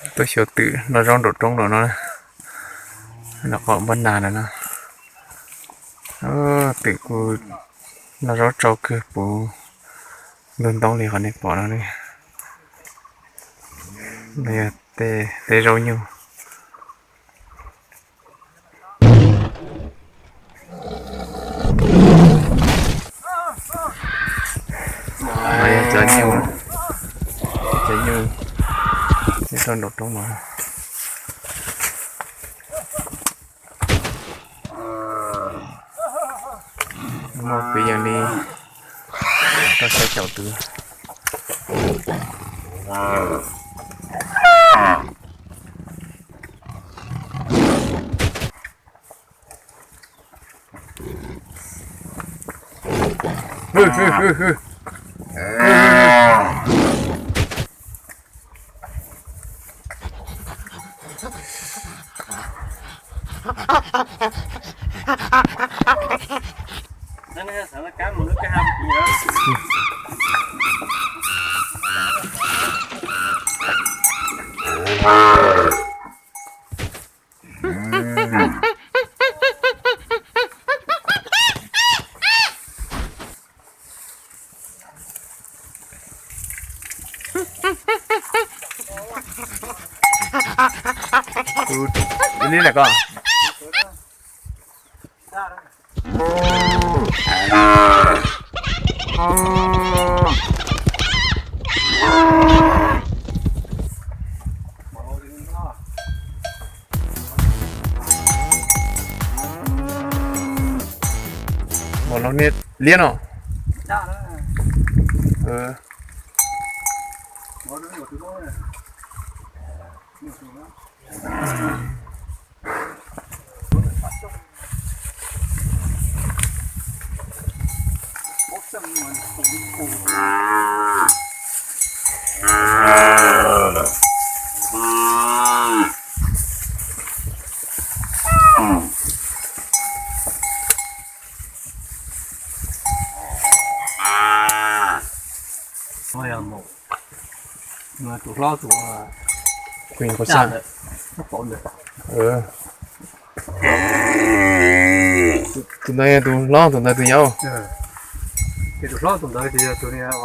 Tuaj xyuas twm noj zaub nraum roob lawm no, nram qhov npaj nas lawm no. Twm kuj noj zaub tsau kawg puv ntug ntoob li qhov nej pom no ne. No yog tej zaub nyuj. No yog cov nyuj, cov nyuj nyob rau nraum roob no. Muaj kwv yees li rau xya caum tus. Tus, tus ni na koj. Mos laus niag liab no. Tus hlob tus, tus ntawd yog tus hlob, tus ntawd tus yau. Ces tus hlob tus ntawd ces yog tus niag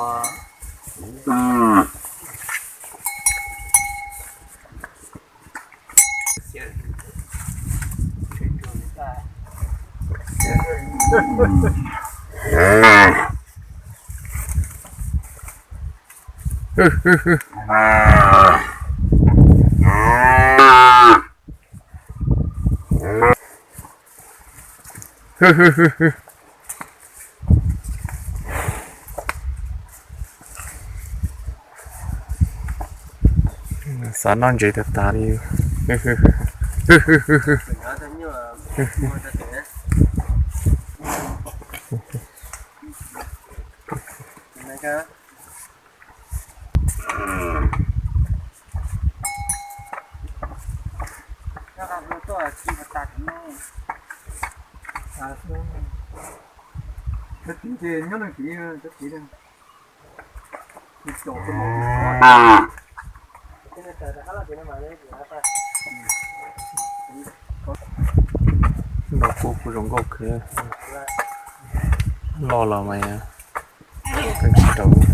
Xav noj ntsev tas tas li. Noj kub kuj zoo nkauj kawg, loj los mas kawg tsis raus.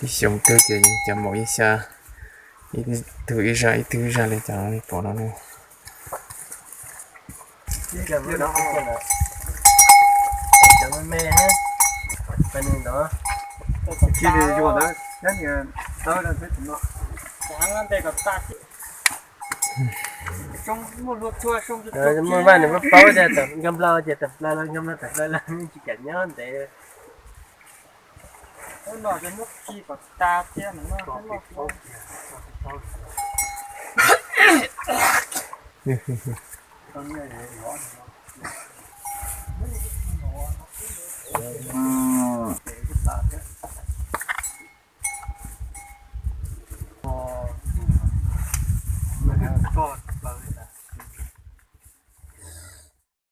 Ib xyoos twg ces cov maum ib xya, ib tug ib zaj ib tug ib zaj li cov pom no ne. Muaj vaj nws paub tias tam nkag npla ces tam npla los nkag npla tam npla los tsis kam nyob ntev.